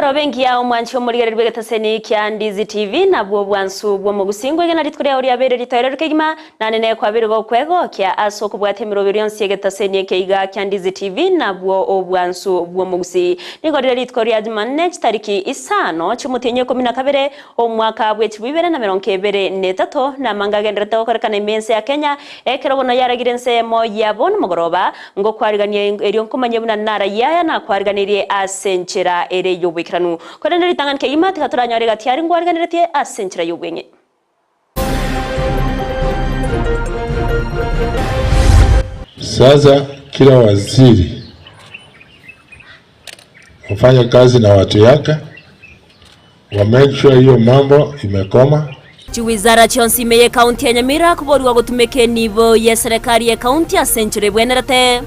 Emorobe engiya omwanchi omorigereria bw'egetaseni kia Ndizi TV nabwo obwansu bw'omogusii ngwegena rituko riao riabeire ritoereru kegima nane nekwabeire gokwegokia ase okobwatia emeroberi yonsi y'egetaseni eke iga kia Ndizi TV nabwo obwansu bw'omogusii. Nigo rire rituko ria Jumanne chitariki isano chi'omotienyi o ikomi na kabere omwaka bw'echibwa ibere na merongo ebere na etato na amanga agendererete gokorekana ime ense ya Kenya ekero bono yaragire ense eyemo yabo nomogoroba Ngokwarigania erio nkomanye buna narayie aya nakwariganirie ase enchera ere y'oboikeranu. Korende ritang'ani kegima tiga toranyore egati aria ngwariganeretie ase enchera y'obweng'e. Sasa kila waziri wafanye kazi na watu yake wa make sure hiyo mambo imekoma. Chiwizara chionsi ime y'Ekaunti ya Nyamira koborigwa gotumeka enibo y'eserekari y'Ekaunti ase enchera ebwenerete.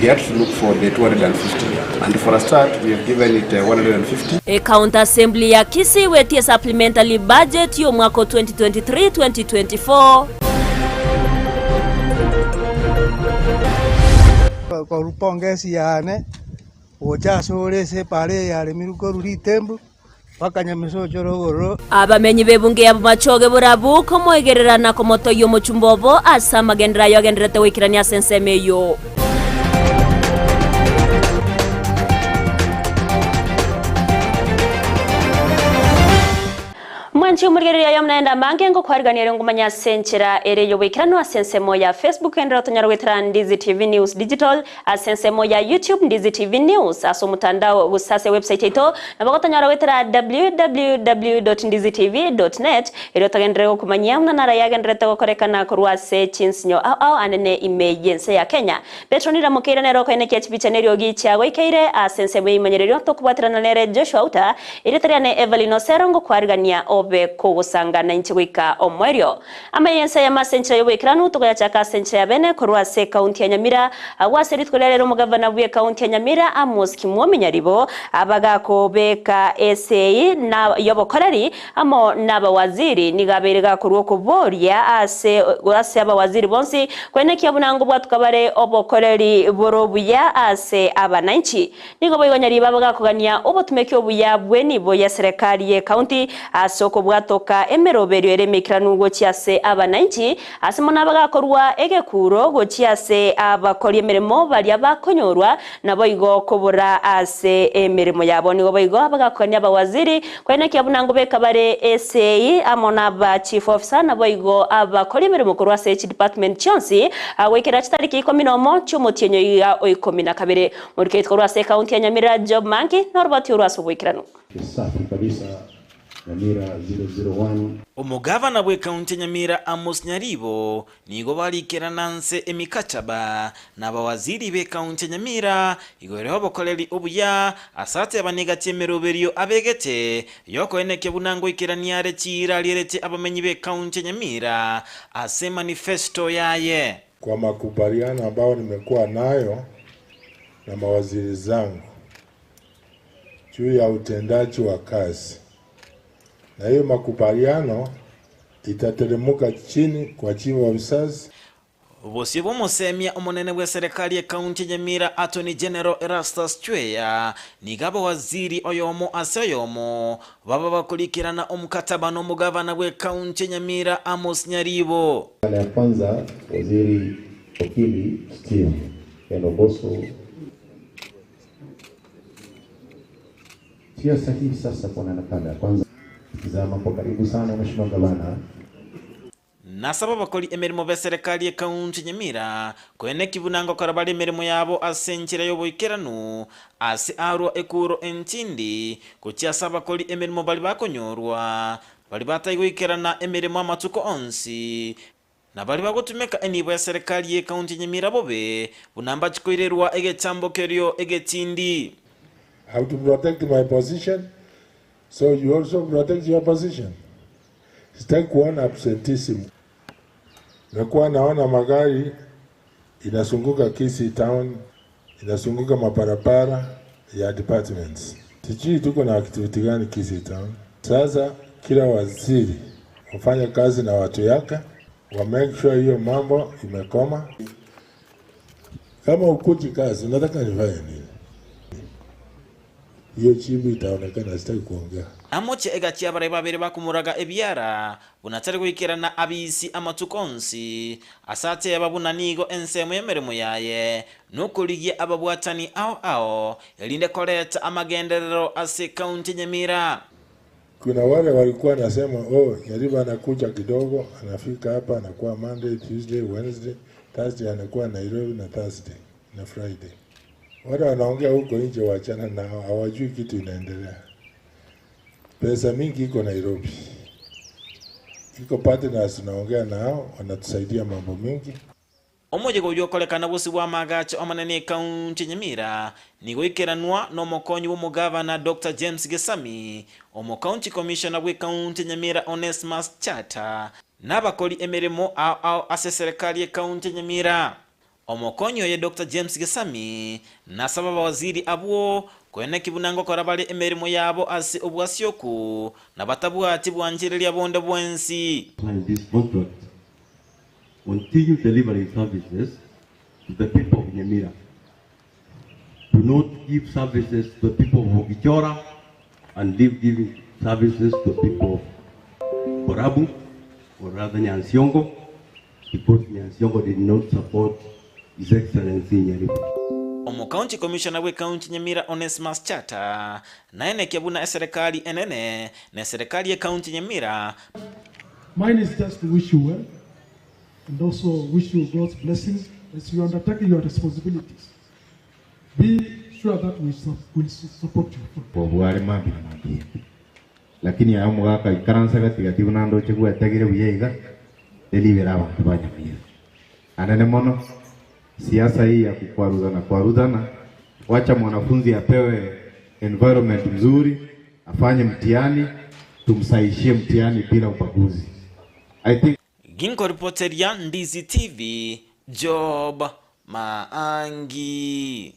We had to look for the 250 and for a start we have given it 150. Ekaunti Assembly ya Kisii wetie Supplementary Budget y'omwaka o 2023-2024. Korwa pongesi yane gocha asore ase epaara eye yaremirwe korwa ritembu mpaka Nyamisocho rogoro. Abamenyi b'ebunge ya Bomachoge borabu komoegerera na komotogia omochumba obo ase amagenderero aye agendererete goikerania ase ensemo eyio. Mwanche omorigereria oyomo naende amange ngokwarigania ere ngomanya ase enchera ere y'oboikeranu ase ensemo ya Facebook enderera tonyare goetera Ndizi TV News Digital ase ensemo ya YouTube Ndizi TV News ase omotandao gose ase ewebsite yaito nabo gotonyora goetera www.ndizitv.net erio togenderere gokomanyia buna naro yagendererete gokorekana korwa ase chinsinyo ao ao anene ime y'ense ya Kenya. Petronila Mokeira nere okoenekia chipicha neriogi chiagoikeire ase ensemo y'eimanyererio tokobwaterana nere Joshua Outa Erieta riane Evelyn Osero ngokwarigania obe kogosanga nainche goika omoerio. Amaya y'ense eyemo ase enchera y'oboikeranu tokoyachaka ase enchera ya bene korwa ase ekaunti ya Nyamira agwo ase rituko ria rero omogavana bw'ekaunti ya Nyamira Amos Kimwomi Nyaribo abagakobeka esei na y'obokoreri amo nabawaziri nigo abeire gakorwa okoboria ase ase abawaziri bonsi koenekia buna ngobwatuka bare obokoreri bore obuya ase abananchi. Nigo boigo nyaribo abagakogania obotumeki obuya bw'enibo ya serekari y'ecounty ase okobwatoka emeroberio ere emeikeranu gochia ase abananchi, ase mono abagakorua egekuro gochia ase abakori emeremo baria bakonyorwa naboigo kobora ase emeremo yabo. Nigo boigo abagakogania abawaziri koenekia buna ngobeka bare esei amo naba chief officer naboigo abakori emeremo korwa ase chidepartment chionsi goikera chitariki ikomi nomo chi'omotienyi oiga o ikomi na kabere. Moriketi korwa ase ekaunti ya Nyamira Job Manki noroboti orwo ase oboikeranu. Safi kabisa Nyamira 001. Omogavana bw'ekaunti ya Nyamira Amos Nyaribo nigo barikerana nse emikataba nabawaziri b'ekaunti ya Nyamira igoro y'obokoreri obuya ase atebani gati emeroberio abegete yokoenekia buna ngoikerania are chiira arierete abamenyi b'ekaunti ya Nyamira ase manifesto yaye. Kwa makubaliano ambayo nimekuwa nayo na mawaziri zangu juu ya utendaji wa kazi, na hiyo makubaliano itateremuka chini kwa chief officers. Bosio bw'omosemia omonene bw'eserekari y'ekaunti ya Nyamira Attorney General Erastus Chweya nigo abawaziri oyomo ase oyomo baba bakorikerana omokataba nomogavana bw'ekaunti ya Nyamira Amos Nyaribo. Ya kwanza waziri Okili Steve Ken Oboso sio sahihi sasa kuona nakala ya kwanza tizama kwa karibu sana mheshimiwa gavana. Nase abakori emeremo b'eserekari y'ekaunti ya Nyamira koeneki buna ngokora bare emeremo yabo ase enchera y'oboikeranu ase arwa ekuro entindi gochia ase abakori emeremo baria bakonyorwa baria batai goikerana emeremo amatuko onsi na baria bagotumeka enibo ya serikali y'ekaunti ya Nyamira bobe buna mbachikoirerwa egechambo kerio egetindi. I have to protect my position, so you also protect your position. Sitaki kuona absenteeism. Nimekuwa naona magari inasunguka Kisii town, inasunguka mabarabara ya departments. Sijui tuko na activity gani Kisii town. Sasa kila waziri wafanye kazi na watu yake, wa make sure hiyo mambo imekoma. Kama hukuji kazi, unataka nifanye nini? Hiyo jibu itaonekana, sitaki kuongea. Amoche egati y'abarai babere bakomoraga ebiara, buna tari goikerana abisi amatuko onsi, ase ateba buna nigo ensemo y'emeremo yaye nokorigia ababwatani ao ao, erinde koreta amagenderero ase ekaunti ya Nyamira. Kuna wale walikuwa nasema oh, Nyaribo anakuja kidogo, anafika hapa anakuwa Monday, Tuesday, Wednesday, Thursday anakuwa Nairobi na Thursday na Friday. Wale wanaongea huko nje, wachana nao, hawajui kitu inaendelea. Pesa mingi iko Nairobi, iko partners tunaongea nao, wanatusaidia mambo mingi. Omoyega oyio okorekana bosio bw'amaagacho amanene ekaunti ya Nyamira nigo oikeranwa nomokonyi bw'omogavana Doctor James Gesami, omocounty commissioner bw'ekaunti ya Nyamira Onesmus Chata, na abakori emeremo ao ao ase eserekari y'ekaunti ya Nyamira. Omokonyi oye Doctor James Gesami nasaba abawaziri abwo koeneki buna ngokora bare emeremo yabo ase obwasioku na batabwati bwanchereria bonde bwensi. Sign this contract, continue delivering services to the people of Nyamira. Do not give services to the people of Ogichora and leave giving services to the people of Borabu, or rather Nyansiongo, because Nyansiongo did not support His Excellency Nyaribo. Omocounty Commissioner bw'ecounty Nyamira Onesmus Chata naenekia buna eserekari enene na eserekari y'ecounty Nyamira. Mine is just to wish you well and also wish you God's blessings as you undertake your responsibilities. Be sure that we will support you. Obware mambia mambia lakini ayo mugaka ikaransa gatigati buna ndoche gwetegire buya iga delibera abantu ba Nyamira anene mono. Siasa hii ya kukwaruzana kwaruzana, wacha mwanafunzi apewe environment mzuri, afanye mtihani, tumsaishie mtihani bila ubaguzi. I think Ginko ripoteria Ndizi TV, Job Maangi.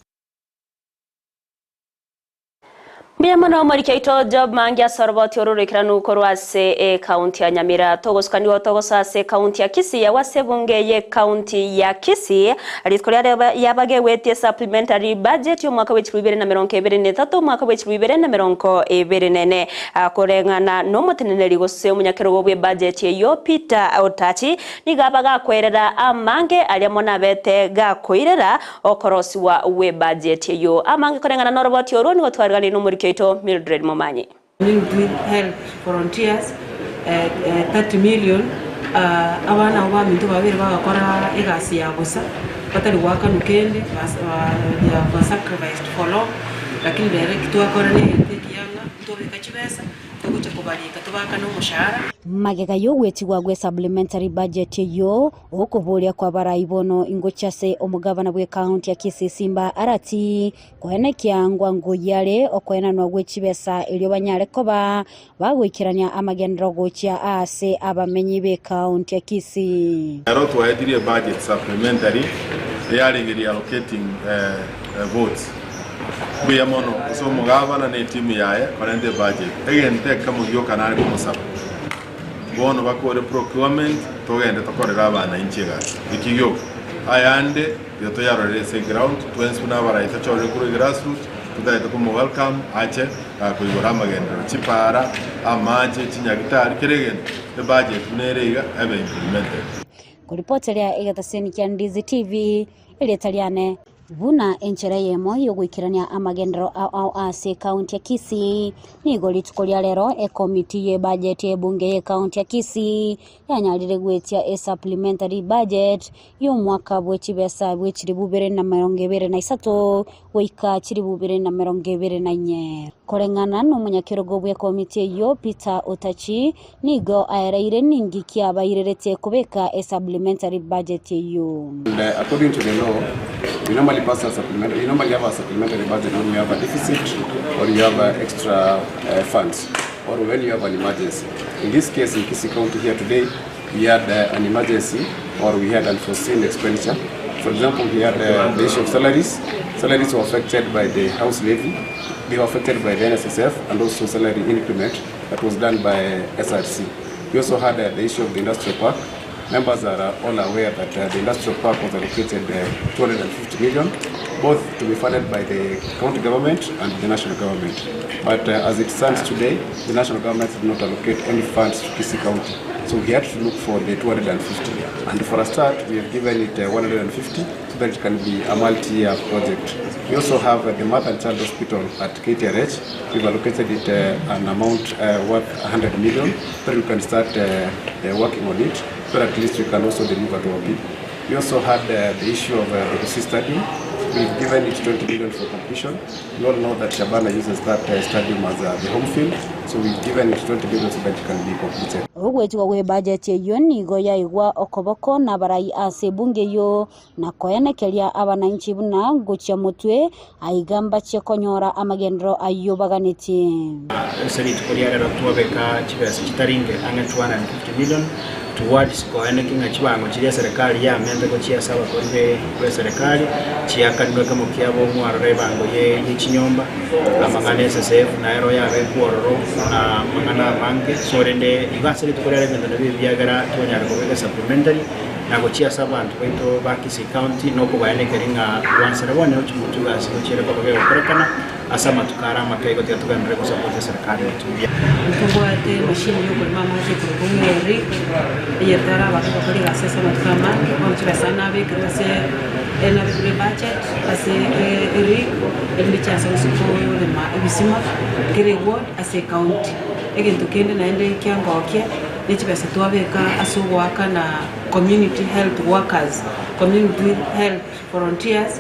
Mbuya mono omoriki oito Job Maangi ase oroboti oro roikeranu korwa ase ekaunti ya Nyamira. Togosukaniwa togosoa ase ekaunti ya Kisii agwo ase ebunge ye ekaunti ya Kisii rituko riareba yabagewetie supplementary budget y'omwaka bwa 2023omwaka bwa 2024 koreng'ana na omoteneneri gose omonyakerogo bwa ebudget eyo Peter Otachi nigo abagakwerera amange aria mono abete gakoirera okorosiwa bwa ebudget eyo amange koreng'ana na oroboti orwo nigo twariganire na omoriki oito Mildred Momanyi. Community Health Volunteers 30 million abana abo baminto babere bagakora egasi ya bosa batari goakanwa kende they have sacrificed for long lakini rero eki twakora na egento ekiya ng'a ntobeka chibesa togocha kobarika tobakane omoshahara. Magega y'ogwetigwa gwe supplementary budget eyo okoboria kwa barai bono ingochia ase omogavana bwe county ya Kisii Simba Arati koenekia ngwango yare okoenanwa gwe chibesa erio banyare koba bagoikerania amagenderero gochia ase abamenyi be county ya Kisii. Ero twaetirie budget supplementary eyarenge reallocating votes mbuya mono ase omogavana na etimu yaye korenta ebudget egento ekemo gioka nare komosaba bono bakore procurement togende tokorere abananchi egasi eki gioka ayande tiga toyarorere ase eground twensi buna abarai tochorire korwa egrassroot totagete komo welcome ache koigora amagenderero chipara amache chinyagitari kera egento ebudget buna ere iga ebe implemented. Koripoteria egetaseni kia Ndizi TV, erieta riane buna enchera eyemo y'ogoikerania amagenderero ao ao ase ekaunti ya Kisii. Nigo rituko ria rero ekomiti y'ebudget y'ebunge y'ekaunti ya Kisii yanyarire goetia esupplementary budget y'omwaka bwe chibesa bwe chiribu bibere na mirongo ebere na isato goika chiribu bibere na mirongo ebere na inye. Koreng'ana n'omonyakerogo bw'ekomiti eyio Peter Otachi nigo aereire ningi kiabaireretie kobeka esupplementary budget eyio. And according to the law, we normally pass a supplementary, we normally have a supplementary budget when you have a deficit or you have extra funds or when you have an emergency. In this case, in Kisii County here today, we had an emergency or we had unforeseen expenditure. For example, we had the issue of salaries. Salaries were affected by the house levy, they were affected by the NSSF and also salary increment that was done by SRC. We also had the issue of the industrial park. Members are uh, all aware that uh, the industrial park was allocated uh, 250 million, both to be funded by the county government and the national government. But uh, as it stands today, the national government did not allocate any funds to Kisii County. So we had to look for the 250. And for a start, we have given it uh, 150 so that it can be a multi-year project. We also have uh, the Mother and Child Hospital at KTRH. We've allocated it uh, an amount uh, worth 100 million so that we can start uh, uh, working on it, so that at least we can also deliver to our people. We also had uh, the issue of uh, the Gusii Stadium. We've given it 20 million for completion. We all know that Shabana uses that uh, stadium as uh, the home field, so we've given it 20 million so that it can be completed. Ogwechigwa gwe budget eyio nigo yaigwa okoboko na abarai ase ebunge eyio na koenekeria abananchi buna gochia motwe aiga mbachie konyora amagenderero ayio baganetie. Ase rituko ria rero twabeka chibesa chitaringe ang'e 250 million towards koenekia ng'a chibango chiria eserekari yamente gochia ase abakori be b'eserekari chiakanirwe ekemo kiabo mwarora ebango ye ye chinyomba, amang'ana SSF naro yabekwa ororo na amang'ana amange. So rende igo ase rituko riarero ebinto nabio ebiagera twanyara kobeka supplementary na gochia ase abanto baito ba Kisii County na okobaenekeria ng'a gwansera bono chimotwe egasi gochiere koba gegokorekana ase amatuko are amake igo tiga togenderere gosupport eserekari yaito buya. Ntobwate emachine yokorema amache ekorokwa ng'a erig, eyetara abanto bakore egasi ase amatuko amange, bono chibesa nabekerwe ase nabekerwe ebudget ase erig, erinde chiase gose korema ebisima kera eward ase ecounty. Egento kende naende kiangokia, ne chibesa twabeka ase ogoakana community health workers, community health volunteers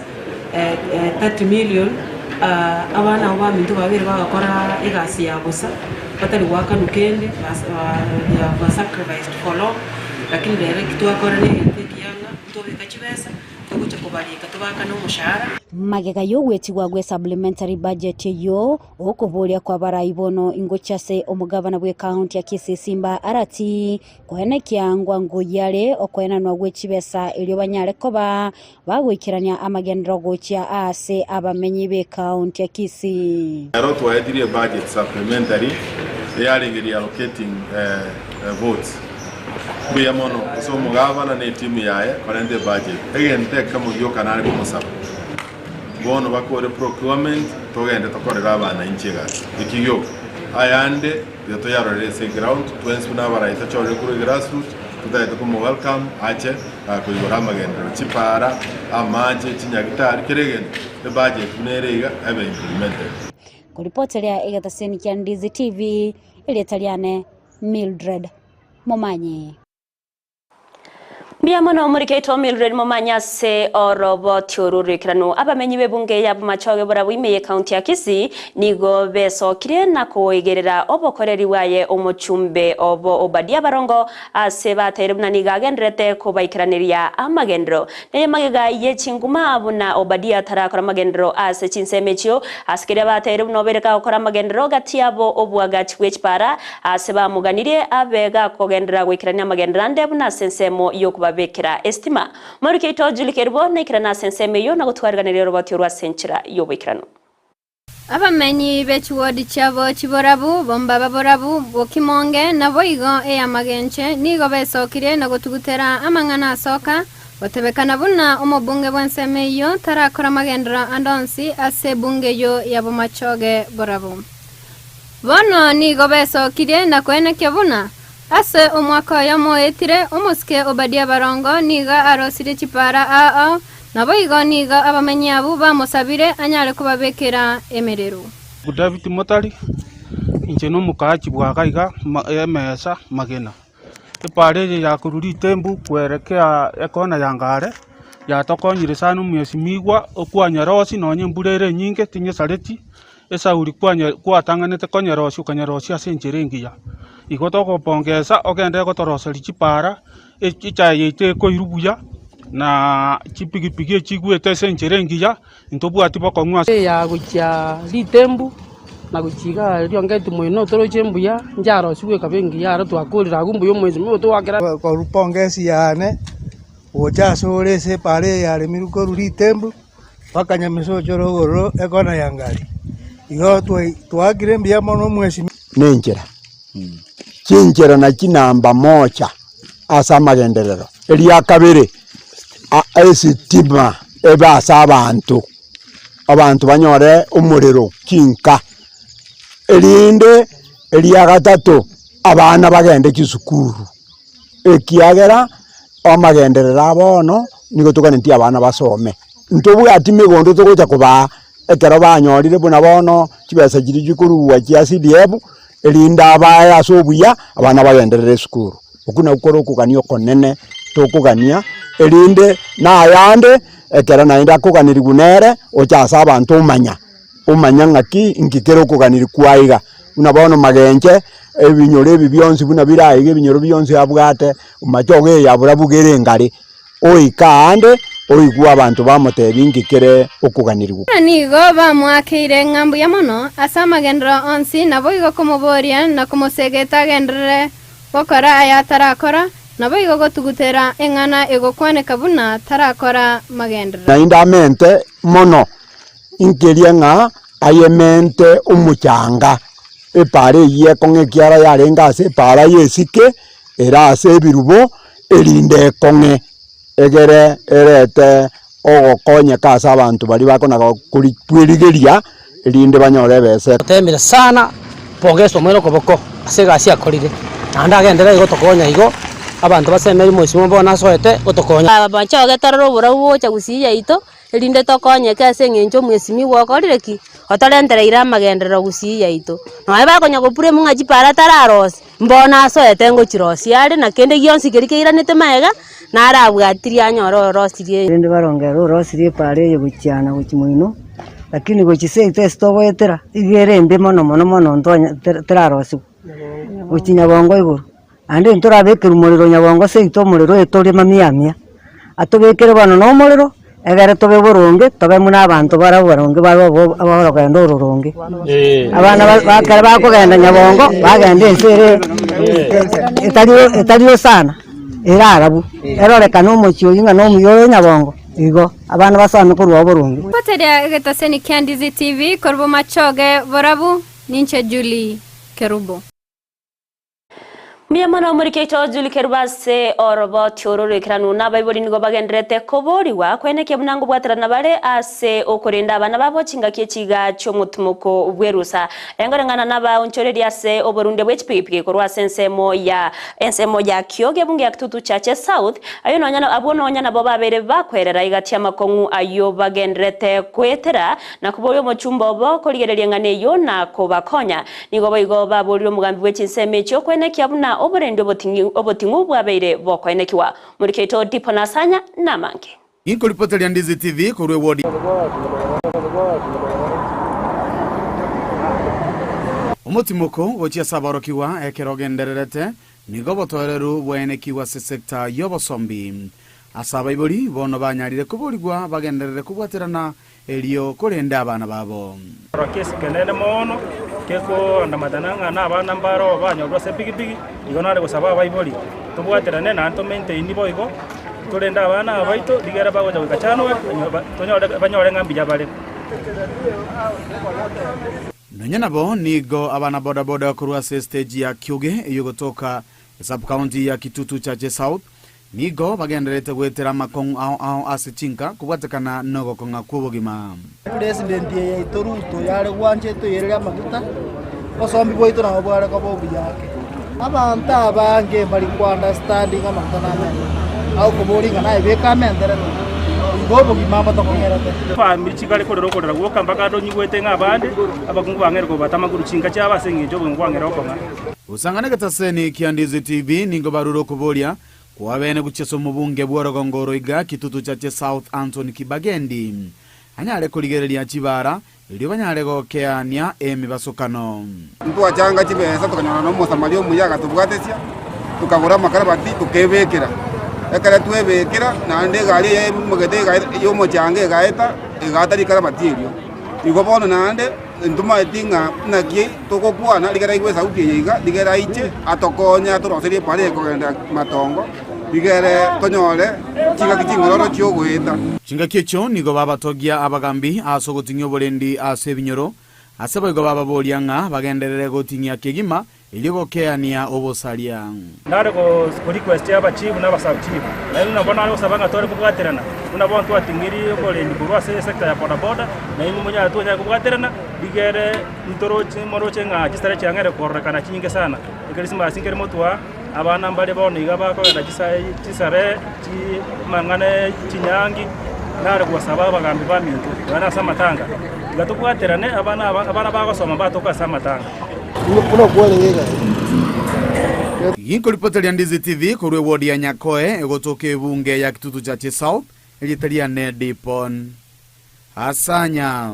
30 million, abana abwo baminto babere bagakora egasi ya bosa, batari goakanwa kende, they have sacrificed for long, lakini rero eki twakora na egento ekiya ng'a ntobeka chibesa, togocha kobarika tobaakane omoshahara. Magega y'ogwetigwa gwe supplementary budget eyio, okoboria kw'abarai bono ingochia ase omogabana bw'ecounty ya Kisii Simba Arati koenekia ngwango yare okoenanwa gwe chibesa erio banyare koba bagoikerania amagenderero gochia aase abamenyi b'ecounty ya Kisii. Ero twaetirie budget supplementary eyarenge reallocating votes. Mbuya mono ase omogabana na etimu yaye korenta ebudget. Egento ekemo gioka nare komosaba, bono bakore procurement togende tokorere abananchi egasi. Ekio gioka. Ayande tiga toyarorere ase eground, twensi buna abarai tochorire korwa egrassroot, totagete komo welcome ache koigora amagenderero, chipara, amache, chinyagitari, kera egento, ebudget buna ere iga ebe implemented. Koripoteria egetaseni kia Ndizi TV, erieta riane Mildred Momanyi. Mbuya mono omorikeito Mildred Momanyi ase oroboti oru rw'ekeranu. Abamenyi b'ebunge ya Bomachoge Borabu ime y'ecounty ya Kisii nigo besokire na koigerera obokoreri bwaye omochumbe obo Obadia Barongo ase bateire buna nigo agendererete kobaikeraneria amagenderero. Neye magega ye chinguma buna Obadia tarakora amagenderero ase chinsemo echio, ase keria bateire buna obeire gagokora amagenderero gati yabo oboagachi bwe chipara, Aase bamoganirie abe gakogenderera goikerania amagenderero ande buna ase ensemo y'okobabekera esitima. Omorwoti oito Julie Kerubo naikerane ase ensemo eyio na gotwariganeria oroboti orwo ase enchera y'oboikeranu. Abamenyi be chiwodi chiabo chiborabu, bombaba borabu, bokimonge, naboigo ey'amagenche, nigo besokirie na gotugutera amang'ana asoka, gotebekana buna omobunge bw'ensemo eyio tarakora magenderero ande onsi ase ebunge eyio ya bomachoge borabu. Bono nigo besokirie na koenekia buna, ase omwaka oyomo oetire, omosike Obadia Barongo nigo arosirie chipaara ao ao, naboigo nigo abamenyi abwo bamosabire anyare kobabekera emerero. David Motari, inche nomokaachi bw'aga iga emesa magena. Epaara eye ya korwa ritembu kwerekea ekona ya ngare, yatokonyire sana omwesimigwa okwanyerosia nonye embura ere enyinge tinyesareti. Esauri kwatang'anete konyerosia okanyerosia ase enchera engiya. Igo togopongesa ogende gotoroseria chipaara, echae yaito ekoirwa buya, na chipigipigi echigwete ase enchera engiya, ntobwati bokong'u ase. Eya gochia ritembu na gochia igaa riongeti moino toroche mbuya, ncharosigwe ekaba engiya aro twakorire agwo mbuya omwezi oyo togwakera. Korwa pongesi yane gocha asore ase epaara eye yaremirwe korwa ritembu. Mpaka nyamisocho rogoro ekona ya ngari. Igo twaakire mbuya mono omwesimi. Nenchera. Chinchera na chinamba mocha. ase amagenderero. Eria kabere, esitima ebe ase abanto, abanto banyore omorero chinka, erinde eria gatato, abana bagende chisukuru, ekiagera amagenderero a bono nigo toganetie abana basome. Ntobwati megondo togocha kobaa ekero banyorire buna bono chibesa chiria chikorugwa chia CDF, erinde abae ase obuya abana bagenderere esukuru. Okwo nakwo kore okogania okonene tokogania, erinde na ayande ekero naende akoganerigwa nere, oche ase abanto omanya, omanya ng'aki inki kere okoganeria kwa iga. Buna bono magenche, ebinyoro ebi bionsi buna bire aiga ebinyoro bionsi abwate, machoge eye ya borabu kere engare. Oika aande, oigwe abanto bamotebia inki kere okoganirigwa. Na nigo bamoakeire ng'a mbuya mono ase amagenderero onsi, naboigo komoboria na komosegeta agenderere gokora aya atarakora, naboigo gotugutera eng'ana egokwaneka buna tarakora magenderero. Naende amente mono, inkeria ng'a ayemente omochanga, epaara eyio ekong'a ekiara yarenge ase epaara y'esike, ere ase ebirubo, erinde ekong'e, egere erete ogokonyeka ase abanto baria bakona kwerigeria, erinde banyore ebesa. Otemire sana pongesa omwene okoboko ase egasi akorire, naende agenderere gotokonya igo, abanto basemerie mheshimiwa bono asoete gotokonya. Aba bachoge torore oborabu bogocha gusii yaito, erinde tokonyeke ase eng'encho omwesimigwa okorire ki? Otorentereire amagenderero gusii yaito. Nonye bakonya gopura ng'a chipara tararosie, mbono asoete ngochirosia are na kende gionsi keria keiranete magega, narabwatirie anyore orosirie. Rende barongere orosirie epara eye gochia na gochia moino, lakini gochia seito ase togoetera, iga ere embe mono mono mono ntonya terarosigwa, gochia nyabongo igoro. Naende ntorabekerwe morero nyabongo seito omorero oye tore mamia mia, atobekere bono na omorero, egere tobe boronge, tobe buna abanto bare boronge bare obo aborogendo ororonge. Abana ba ba ekero bakogenda nyabongo, bagenda ense ere etari etari osana, ere arabu, erorekane omochie oyio ng'a nomuya ore nyabongo, igo, abana basome korwa oboronge. Goteria egetaseni kia Ndizi TV korwa Bomachoge Borabu, ninche Julie Kerubo. Mbuya mono omoriki oito Julie Kerubo ase oroboti oro roikeranu na abaibori nigo bagendererete koborigwa kwenekia buna ngobwaterana bare ase okorenda abana babo chingaki echiga chi'omotimoko bw'erusa. Engoreng'ana nabaonchoreria ase oborundia bwe chipigipigi korwa ase ensemo ya ensemo ya Kioge ebunge ya Kitutu Chache South ayio nonya abwo nonya nabo babeire bakwerera igati amakong'u ayio bagendererete goetera na koboria omochumba obo korigereria eng'ana eyio na kobakonya. Nigo boigo baborire omogambi bwe chinsemo echio koenekia buna oborendi oboting'u bwabeire bokoenekiwa. Morikeito Dipo Nasanya namange. Inkoripoteria Ndizi TV korwa ewodi. Omotimoko gochia ase aborokigwa ekero ogendererete nigo obotoereru bwaenekigwe ase sector y'obosombi. Ase abaibori bono banyarire koborigwa bagenderere kobwaterana Erio korende abana babo. Rora kesi kenene mono kekoandamatana ng'a nabana mbare banyorwa ase epigipigi, igo nare gosaba abaibori tobwaterane naende to maintain boigo, torende abana aba baito rigere bagocha goika January tonyore banyore ng'a mbuya bare. Nonya nabo nigo abana bodaboda korwa ase estage ya Kiuge eyio egotoka esub-county ya Kitutu Chache South Nigo bagendererete goetera amakong'u ao ao ase chinka kobwatekana nogokong'a kw'obogima. President eye yaito Ruto yare gwancha etoiyererie amaguta, obosombi bwaito nabo bware koba obuya ake. Abanto abange mbari ko understanding amaguta na amendere, agokoboria ng'a naye beka amenterete, igo obogima mbotokong'erete. Famiri chikare korera okorera gwoka mpaka ande onyigwete ng'a abande abakungu bang'eire kobata amaguru chinka chiabo ase eng'encho obogima bwang'eire okong'a. Gosang'ana egetaseni kia Ndizi TV nigo barure okoboria kwabene gochia ase omobunge bw'orogongo oro iga Kitutu Chache South Anthony Kibagendi anyare korigereria chibara erio banyare gokeania emebasokano. Ntwachanga chibesa tokanyora nomosamaria omuya agatobwatesia, tokagora amakarabati tokebekera. Ekero twebekera naende egari eye emogete y'omochanga egaeta, egaata rikarabati erio. Igo bono naende Ntomaeti ng'a naki togokwana, rigere aigwe esauti eye iga, rigere aiche atokonye atoroserie epara ekogenda matongo, rigere tonyore chingaki chingororo chi'ogoeta. Chingaki echio nigo babatogia abagambi ase ogoting'ia oborendi ase ebinyoro, ase boigo bababoria ng'a bagenderere goting'ia kegima. Erio gokeania obosaria. Nare go request abachief na abasub-chief, naende nabo nare gosaba ng'a tware kobwaterana buna bono twating'irie oborendi korwa ase esector ya bodaboda, nainwe monyare twanyare kobwaterana rigere ntoroche moroche ng'a chisare chiang'eire kororekana chinyinge sana. Ekerisimasi nkere motwe aa, abana mbare bono iga bakogenda chisa chisare chi amang'ana chinyangi, nare gosaba abagambi baminto nonya ase amatanga, tiga tobwaterane abana aba abana bagosoma mbatoke ase amatanga. Ginkoripoteria Ndizi TV korwa eward ya Nyakoe egotoka ebunge ya Kitutu Chache South, erieta riane Dipon Asanya.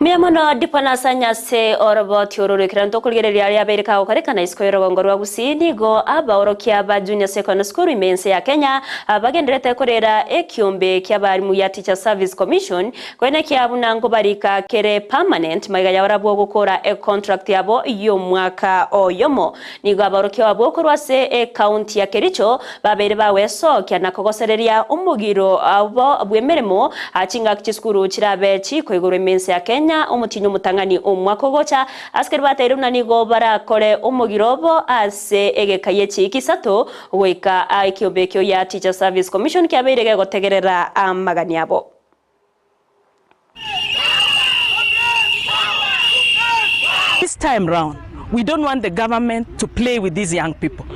Mbuya mono Dipon Asanya ase oroboti oro rw'ekerero ntokorigereria aria abeire kagokorekana isiko y'orogongo rwa Gusii nigo abaorokia ba Junior Secondary School ime ense ya Kenya bagendererete korera ekiombe ki'abarimu ya Teacher Service Commission Koenekia buna nkobarika kere permanent magega yabarabwo gokora econtract yabo y'omwaka oyomo. Nigo abaorokia abwo korwa ase ecounty ya Kericho babeire bagwesokia na kogosereria omogiro obo bw'emeremo chingaki chisukuru chirabe chikoigorwa ime ense ya Kenya omotienyi omotang'ani omwaka ogocha. Asikari bateire buna nigo barakore omogiro obo ase egeka ye chiiki isato goika ekiombe ekio gia Teacher Service Commission kiabeire gegotegerera amagani abo. This time round, we don't want the government to play with these young people.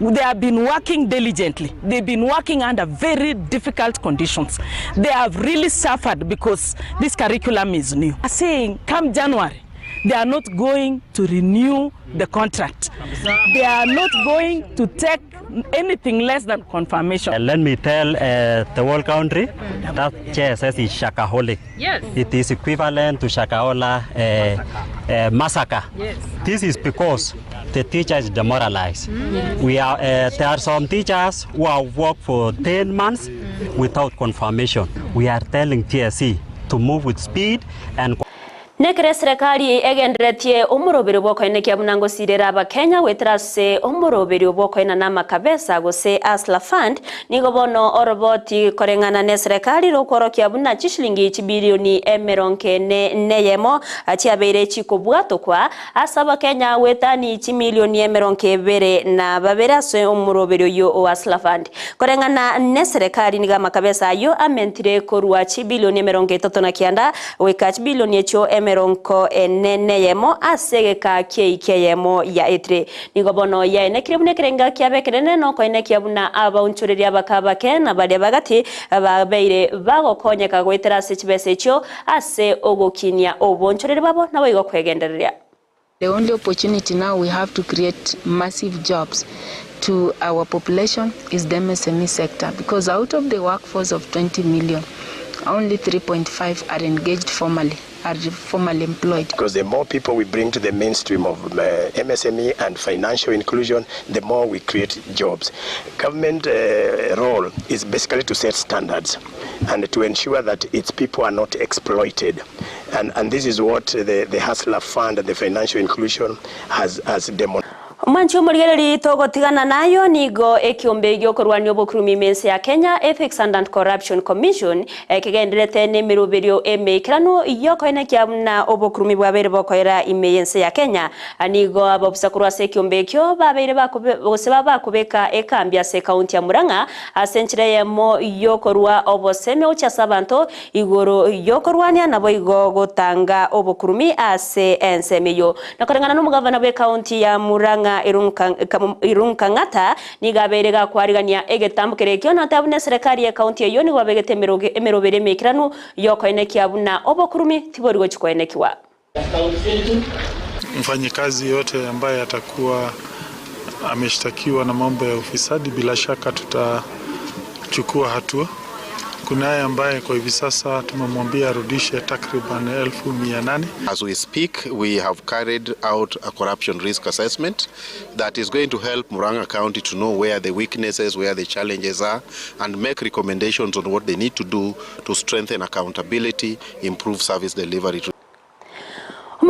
They have been working diligently. They've been working under very difficult conditions. They have really suffered because this curriculum is new. Saying come January, they are not going to renew the contract. They are not going to take anything less than confirmation. Let me tell uh, the whole country that JSS is shakaholic. Yes. It is equivalent to Shakahola uh, uh, massacre. Yes. This is because the teacher is demoralized. We are, uh, there are some teachers who have worked for 10 months without confirmation. We are telling TSC to move with speed and Nekero eserekari egenderetie omoroberio bw'okoenekia buna ngosirera Abakenya goetera ase omoroberio bw'okoenana amakabesa gose Hustler Fund, nigo bono oroboti koreng'ana neserekari rokworokia buna chishilingi chibilioni emerongo ene neyemo chiabeire chikobwatokwa ase Abakenya goetani chimilioni emerongo ebere na babere ase omoroberio oyio o Hustler Fund. Koreng'ana neserekari nigo amakabesa ayio amentire korwa chibilioni 39 Goika chibilioni echio emerongo ene neyemo ase egeka ki'eiki eyemo ya etire. Nigo bono yaenekire buna ekerenga kiabo ekenene nokoenekia buna abaonchoreria abake abake na baria bagati babeire bagokonyeka goetera ase chibesa echio ase ogokinia oboonchoreria bwabo naboigo kwegendereria. The only opportunity now we have to create massive jobs to our population is the MSME sector because out of the workforce of 20 million, only 3.5 are engaged formally, are formally employed. Because the more people we bring to the mainstream of uh, MSME and financial inclusion, the more we create jobs. Government uh, role is basically to set standards and to ensure that its people are not exploited. And, and this is what the, the Hustler Fund and the financial inclusion has, has demonstrated. Omwanchi omorigereria togotigana nayo nigo ekiombe giokorwania obokurumi ime ense ya Kenya Ethics and Anti-Corruption Commission kegendererete nemeroberio emeikeranu yokoenekia buna obokurumi bwabeire bokoera ime yense ya Kenya. Nigo abobisa korwa ase ekiombe ekio babeire gose bakobeka ekambi ase ekaunti ya Murang'a ase enchera eyemo yokorua obosemi gochia ase abanto Igoro y'okorwania naboigo gotanga obokurumi ase ensemo eyio. Na koreng'ana nomogavana bw'ekaunti ya Murang'a Irungu Kang'ata nigo abeire gakwarigania egetambo keria ekio na goteba buna eserekari y'ekaunti eyio nigo babegete emeroberi emeikeranu y'okoenekia buna obokurumi tibori gochia koenekiwa. Mfanyikazi yote ambaye atakuwa ameshtakiwa na mambo ya ufisadi, bila shaka tutachukua hatua. Kunaye ambaye kwa hivi sasa tumemwambia arudishe takriban 800,000. As we speak, we have carried out a corruption risk assessment that is going to help Murang'a County to know where the weaknesses, where the challenges are, and make recommendations on what they need to do to strengthen accountability, improve service delivery.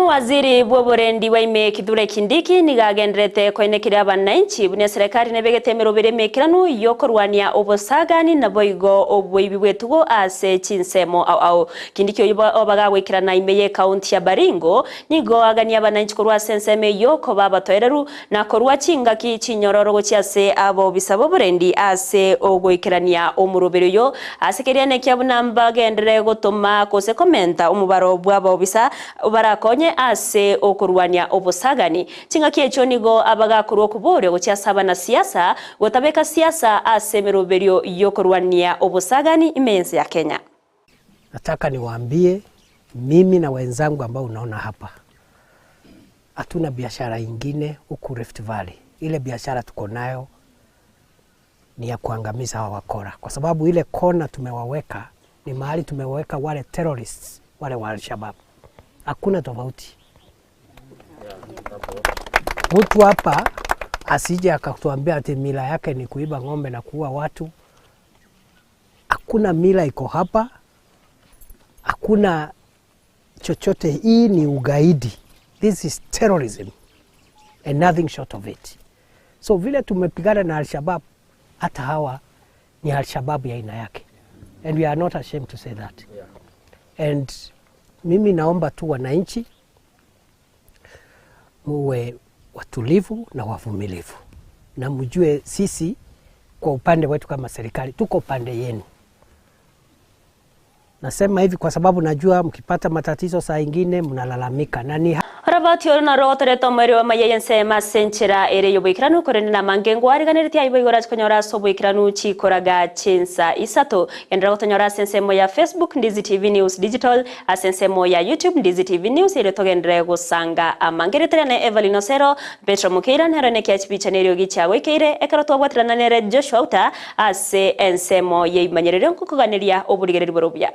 Omowaziri bw'oborendi bwa ime Kithure Kindiki nigo agenderete koenekeria abanainchi buna eserekari nebegete emeroberi emekeranu y'okorwania obosagani naboigo oboibi bw'etugo ase chinsemo ao ao. Kindiki oyio obaga goikerana ime y'ekaunti ya Baringo nigo agania abanainchi korwa ase ensemo eyio koba abatoereru na korwa chingaki chinyororo gochia ase abobisa b'oborendi ase ogoikerania omoroberi oyo ase keriane kia buna mbagenderere gotoma gose komenta omobaro bw'abobisa barakonye ase okorwania obosagani. Chingaki echio nigo abagakorwa okoboria gochia ase abanasiasa gotabeka siasa ase emeroberio y'okorwania obosagani ime y'ense ya Kenya. Nataka niwaambie mimi na wenzangu ambao unaona hapa, hatuna biashara ingine huku Rift Valley. Ile biashara tuko nayo ni ya kuangamiza hawa wakora, kwa sababu ile kona tumewaweka ni mahali tumewaweka wale terrorists wale wa Al-Shabaab. Hakuna tofauti. Mtu hapa asije akatuambia ati mila yake ni kuiba ng'ombe na kuua watu. Hakuna mila iko hapa, hakuna chochote. Hii ni ugaidi, this is terrorism and nothing short of it. So vile tumepigana na Al-Shabaab, hata hawa ni Al-Shabaab ya aina yake, and we are not ashamed to say that. And mimi naomba tu wananchi muwe watulivu na wavumilivu, na mjue sisi kwa upande wetu kama serikali tuko pande yenu. Nasema hivi kwa sababu najua mkipata matatizo saa ingine mnalalamika na ni Robert oro noro gotoreta omweri wa maye ensemo ase enchera ere yoboikeranu korende na mange ngwariganeretie aibo igoro ase konyora ase oboikeranu chikoraga chinsa isato. Genderera gotonyora ase ensemo ya Facebook Ndizi TV News Digital, ase ensemo ya YouTube Ndizi TV News, ere togenderere gosanga amangeretere na Evelyn Osero, Petro Mukeira nero nekia chipicha neriogi chiagoikeire ekero twabwaterana nere Joshua Uta ase ensemo ya imanyererio nkokoganeria oborigereri bore obuya.